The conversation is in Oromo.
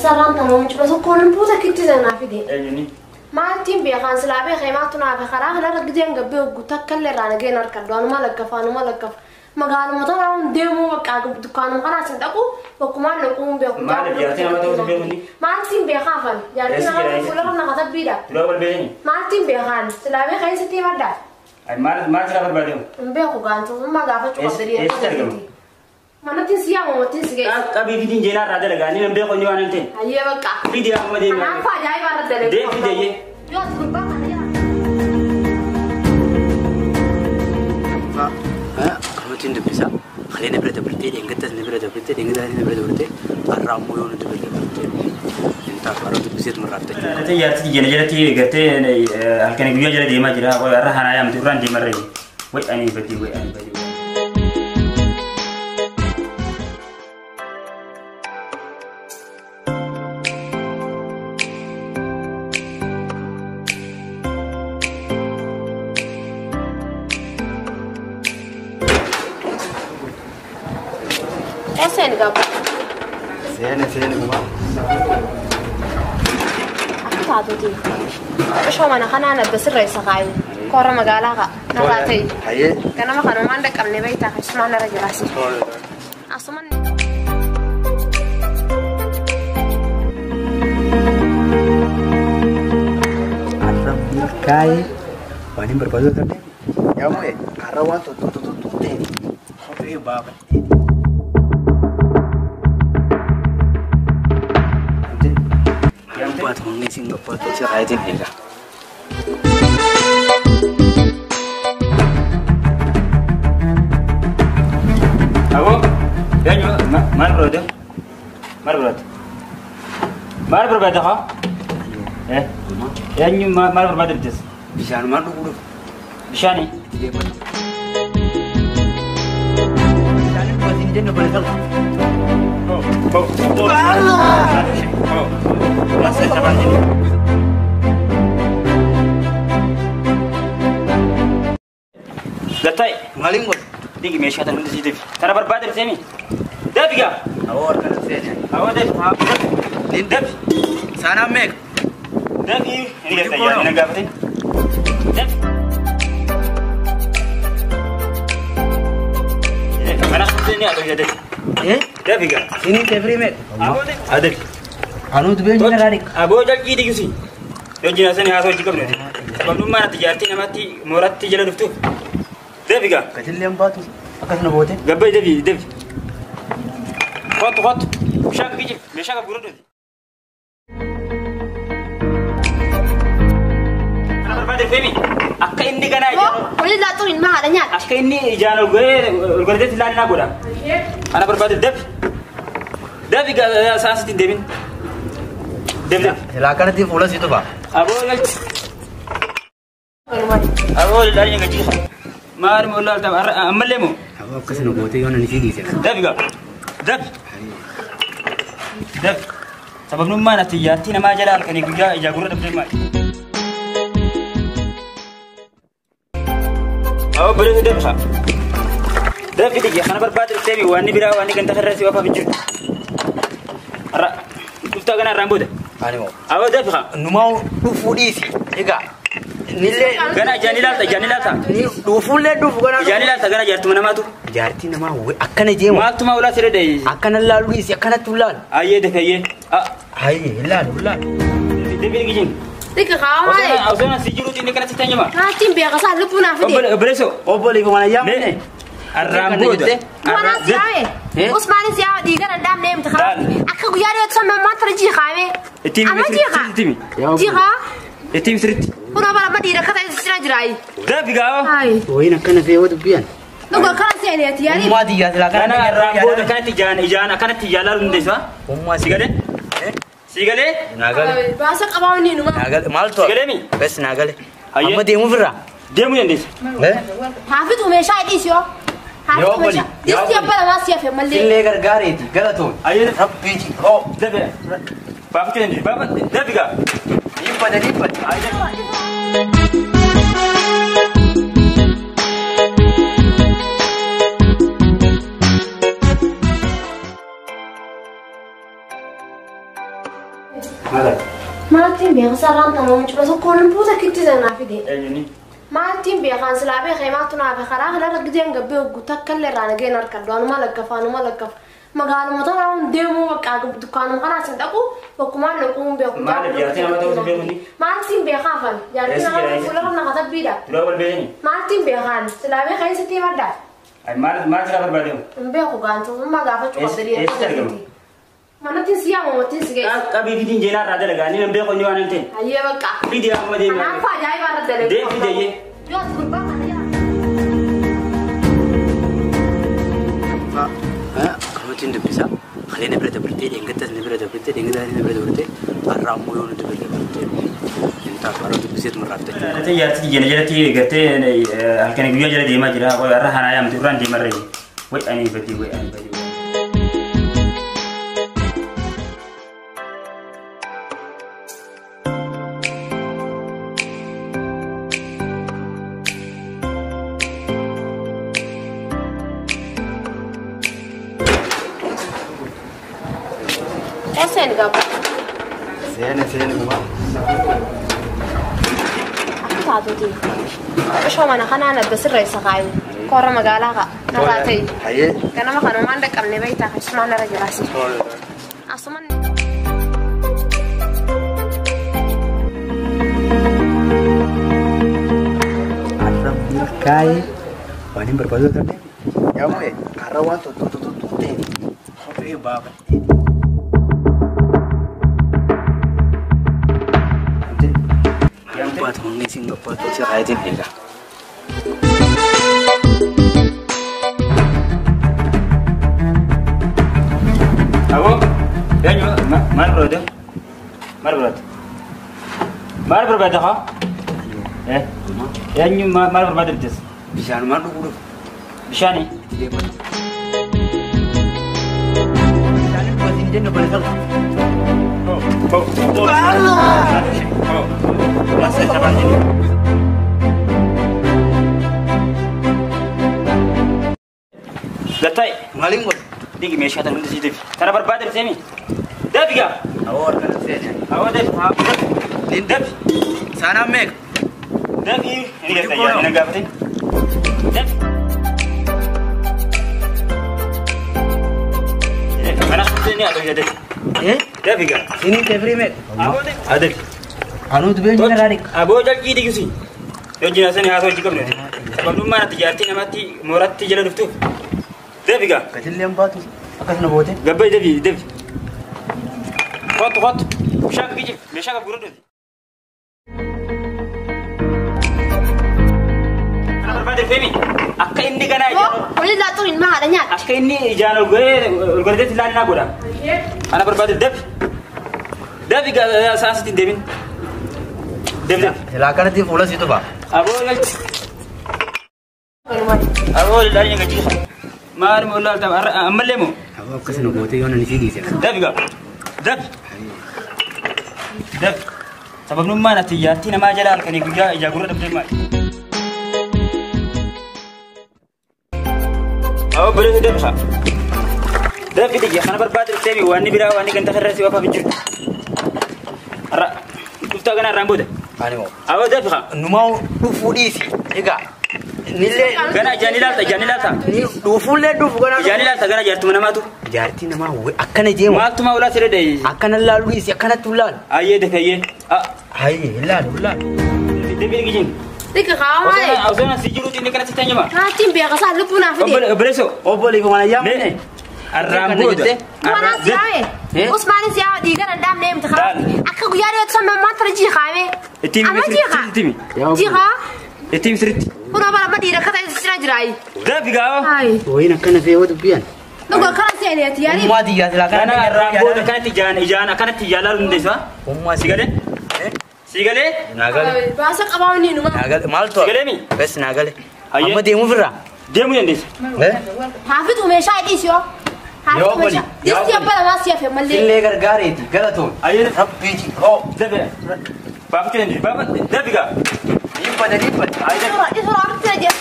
Sarraan tanoo mucuma tokkoon buuta kitti sanaa fide. Eenyuni? Maaltiin beekan silaa beekee maaltu naa fi karaa kanarra gideen gabbee hoggu takka illee irraa nageen harkadhu anuma laggafa anuma laggafa. Magaaluma tanaa hun deemuu bakka dukkaanuma kanaa sin dhaqu bakkumaan dhaquu hin beeku. Maaliif jaartii nama ta'uu hin beeku? Maaltiin beekaa afan jaartii Eessi nama jira, eessi? fuuldura na katabbiidha. Duraa wal beekani? Maaltiin beekaan silaa beekee sitti himadhaa? Ay maal maal silaa barbaadamu? Hin beeku gaantummaa gaafachuu Eessi qabda eessatti argama? Manatti si yaamu mattiin si geessu. Qabii fidiin jeenaa irraa dalagaa inni nan beeku inni waan hin ta'e. Hayyee bakka. Fidi amma deemi. Kanaaf ajaa'iba irra dalagu. Deem fidi ayyee. Yoo ati gurbaa kana yaa. Akkamittiin dubbisa? Kalee na bira dabartee, dheengattas na bira dabartee, dheengattas na bira dabartee, har'a ammoo yoo nuti bira dabartee hin taatu har'a dubbiseetuma irraa fitachuu. Gartee jaartii jala jalatti gartee halkan guyyaa jala deemaa jira. Way har'a hanaa yaamte irraan deemarra. Way ani badii way ani badii. Eesseen gabu. Seene seene gumaa. Akka taatuuti. Bishoo mana kanaan adda sirreessa kaayi. Korra magaalaa ka'a. Narraa ta'e. Hayyee. Ganama kanumaan dhaqqabne beektaa keessumaan narra jiraasi. Asumaan. Har'a milkaa'ee waan hin barbaadu ta'e. Yaa mu'e har'a waan tokko tokko tokko ta'e kophee baafadhee. Yaamte? Baatu humni isin gabbaatu si kaayetiin eega. Aboo eenyu maal barbaada? Maal barbaada? Maal barbaada haa? Eenyu maal barbaada bitas? Bishaanumaan dhuguu dhufu. Bishaani? Itti deemaa. Bishaanin dhugaatiin jenna baleetal. Gattaa'e. Maaliin godhu? Digi meeshaa tan hundi sii deebi. Tana barbaada deemi. Deebi gaa. Awoo harkaan seene. Awoo deebi. Nin Deebi. Saanaan meeqa? Deebi. Inni garta yaa inni gaafate. Deebi. Mana ni adu jadi. Eh? Deebi gaa. Siniin teefirii meeqa? Awoo deebi. Adeebi. Anuu dubee hin irraa dhiqa. Aboo jalqii digisi. Hojii asanii haasoo hojii qabnu. Sababnummaan ati jaartii namatti mooratti jala dhuftuuf. Deebi gaa. Gatillee hin baatu akkasuma boote. Gabbai deebi deebi. Kottu kottu. Bishaan gijji meeshaa gurguruu dhufi. Kana barbaade feemi. Akka inni ganaa ijaan Hojii laaxuun ilma haadha nyaata. akka inni ijaan ol godhee ol godhateetti ilaallinaa godha. Kana barbaade deebi. Deebi sa'aa sitti hin deebin. Deebi deebi. Silaa kanatti fuula situ ba'a. Aboo galchi. Aboo ilaalii gaji. Maal moo ilaalta ammallee moo? Aboo akkasuma gootee yoo nani sii dhiise. Deebi gaa. Deebi. Deebi. Sababnummaan ati jaartii namaa jala halkanii guyyaa ijaa gurra dhabdee maali? Aboo bareedu deebi haa. Deebi dhigi kana barbaade deebi waan biraa waan ganda irra si waafaaf hin jiru. Har'a dhuftaa kana irraan booda. Ani moo. Aboo deebi haa. Numaa dhufuu dhiisi. Egaa nillee Gana ijaan ilaalta ijaan ilaalta. ni dhufuullee dhufu ganaa. Ijaan ilaalta gana jaartuma namaatu. Jaartii namaa akkana jeema. Maaltu maa ulaa siree dheeyyi. Akkana laalu dhiisi akkanatti ulaalu. Ayyee deebi ayyee. Hayyee hin laalu ulaalu. Deebi dhigi jin. Dhiqa kaa'aa malee. Osoo si jiruuti inni kanatti tanyama. Maaltiin beeka isaa lubbuu naa fide. Obboleessoo. Obboleef mana yaamne. Arraan booda. Manaan si yaame. Usmaanis yaa dhiiga nan dhaabnee miti karaa. Akka guyyaa dhiyootti san mammaan tara jiiqaame. Ittiin Amma jiiqa. sirriitti. Jiiqa. Ittiin sirriitti. Kun abala amma dhiira akka ta'e sira jiraayi. Deebi gaa. Hayi. Wayin akkana fe'ee yoo dubbiyan. Dhuga kana seeneeti yaani. Ummaa xiyyaa silaa Kana arraan booda kanatti ijaan ijaan akkanatti ijaan laalu hundeessaa. Ummaa Si galee? Si galee? Naagale. Baasa qabaa inni numa. Naagale maaltu? Si galee mi? Bes naagale. Hayyee. Amma deemuuf irraa. Deemuu dandeessa. Haafitu meeshaa hidhiis yoo. Yoo Haafitu oli, meeshaa. yoo Distii oli. abbaa lamaa si hafe mallee. Sillee gargaareeti galatoon. Ayyee. Rabbiiti. Hoo. Deebi. Baafachuu dandeessa. Baafa deebi gaa. Dhiibbate dhiibbate. Ayyee. Maal? Maaltiin beekaa sararaan tanuu mucuma tokkoon buuta kitti sanaa fide. Eenyuni? Maaltiin beekaan silaa beekee maaltu naa fi karaa kanarra gideen gabbee hogguu takka illee irraa nageen harkadhu anuma lakkafa anuma lakkafa. Magaaluma tanaa hun deemuu bakka dukkaanuma kanaas hin dhaqu bakkumaan dhaquu hin beeku. Maaliif jaartii nama ta'uu hin beeku? Maaltiin beekaa afan jaartii nama ta'uu fuuldura na katabbiidha. Dura wal beekani? Maaltiin beekaan silaa beekaa sitti himaddaa? Maal maal silaa barbaadamu? Hin beeku gaantummaa gaafachuu qabda Eessatti argama? Manatti si yaamu manatti si geessu. Qabii fidiin jeenaa irraa dalagaa inni nan beeku inni waan hin ta'e. Hayyee bakka. Fidii amma deemaa. Kanaaf ajaa'iba irra dalagaa. Deem fideeyyee. Yoo as gurbaa kana yaa. Akkamittiin dubbisa? Kalee na bira dabartee, dheengaddas na bira dabartee, dheengaddas na bira dabartee, har'a ammoo yoo nuti bira dabartee hin taatu har'a dubbiseetuma irraa bitachuu qaba. Gartee jaartii jala jalatti gartee halkan guyyaa jala deemaa jira. Har'a hanaa yaamte irraan deemarra. Way ani badii way ani badii. Eesseen gabaa? Seene seene gumaa. Akka taatuuti. Bishoo mana kanaan adda sirreessa kaayu. Korra magaalaa ka'a. Narraa ta'e. Hayyee. Ganama kanumaan dhaqqabnee beektaa asumaan narra jiraasi. Asumaan. Har'a milkaa'ee waan hin barbaadu ta'e. Yaa mu'ee har'a waan tokko tokko tokko ta'e kophee baafadhee. Baatu humni isin gabbaatu si kaayatiin eega. Aboo eenyu maal barbaada? Maal barbaada? Maal barbaada haa? Eenyu maal barbaada bitas? Bishaanumaan dhuguu dhufu. Bishaani? Itti deemaa. Bishaanin dhugaatiin jennu bala Gattai. Maaliin godhu? Digi meeshaa tan hundi sii deebi. Tana barbaada deemi. Deebi gaa. Awoo harkaan seene. Awoo deebi. Deebi. Saanaan meeqa? Deebi. Inni garta yaa inni gaafate. Deebi. Mana ni atau jadi. Deebi gaa. Siniin teefirii meeqa? Awoo deebi. Adeebi. Anuu dubee inni irraa dhiqa. Aboo jalqii digisi. Yoo jinaasanii haasoo hojii qabne. Sababnummaan ati jaartii namatti mooratti jala dhuftuuf. Deebi gaa. Gatillee hin baatu akkasuma boote. Gabbay deebi deebi. Kottu kottu. Bishaan gijji meeshaa qabu gurguddooti. Kana barbaade feemi. Akka inni ganaa ijaan. Hojii laatuun ilma haadha nyaata. Akka inni ijaan ol godhee ol godhateetti ilaallinaa godha. Kana barbaade deebi. Deebi gaa sa'aa sitti hin deebin. Deebi deebi. Silaa kanatti fuula siitu ba'a. Aboo galchi. Aboo ilaalii gaji. Maal moo ilaalta ammallee moo? Aboo akkasuma gootee yoo nani sii dhiise. Deebi gaa. Deebi. Deebi. Sababnummaan ati jaartii namaa jala halkanii guyyaa ijaa gurra dhabdee maali? Aboo bareedu deebi haa. Deebi dhiyya kana barbaade deebi waan biraa waan ganda irra si ofaaf hin jiru. Har'a dhuftaa kana har'aan booda. Ani moo? Aboo deebi haa. Numaa dhufuu dhiisi. Egaa nillee Gana ijaan ilaalta ijaan ilaalta. dhufuullee dhufu ganaa. Ijaan ilaalta gana jaartuma namaatu. Jaartii namaa akkana jeema. Maaltuma ulaa siree dheeyyi. Akkana laalu dhiisi akkanatti ulaalu. Ayyee deebi ayyee. Hayyee ilaalu ilaalu. Deebi dhigijin. Dhiqa kaa'aa maali? Osoo si jiruuti inni kanatti tanyama. Maaltiin beekaa isaa lubbuu naa fide. Obboleessoo. Obboleef mana yaamne. Har'aan booda. Manaan si yaame. Usmaanis yaa dhiiga nan dhaabnee miti karaa. Akka guyyaa dhiyootti san mammaan tara jiiqaame. Ittiin Amma jiiqa. sirriitti. Jiiqa. Ittiin sirriitti. Kun abara amma dhiira akka ta'e sira jiraayi. Deebi gaa. Hayi. Wayin akkana fe'ee yoo dubbiyan. Dhuga kana seeneeti yaani. Ummaa xiyyaa silaa Kana har'aan booda kanatti ijaan ijaan akkanatti ijaan laalu dandeessaa. Ummaa Si galee? Si galee? Naagale. Baasa qabaa inni numa. Naagale maal Si galee mi? Bes naagale. Hayyee. Amma deemuuf irraa. Deemuu dandeessa. Haafitu meeshaa hidhiis yoo. Yoo Haafitu meeshaa. obbolii, yoo Distii abbaa lamaa si hafe mallee. Illee gargaareeti galatoon. Ayyee. Rabbiiti. Hoo. Deebi. Baafachuu dandeessa. Baafa deebi gaa. Dhiibbata dhiibbata. Ayyee. Isura isura arti na jee.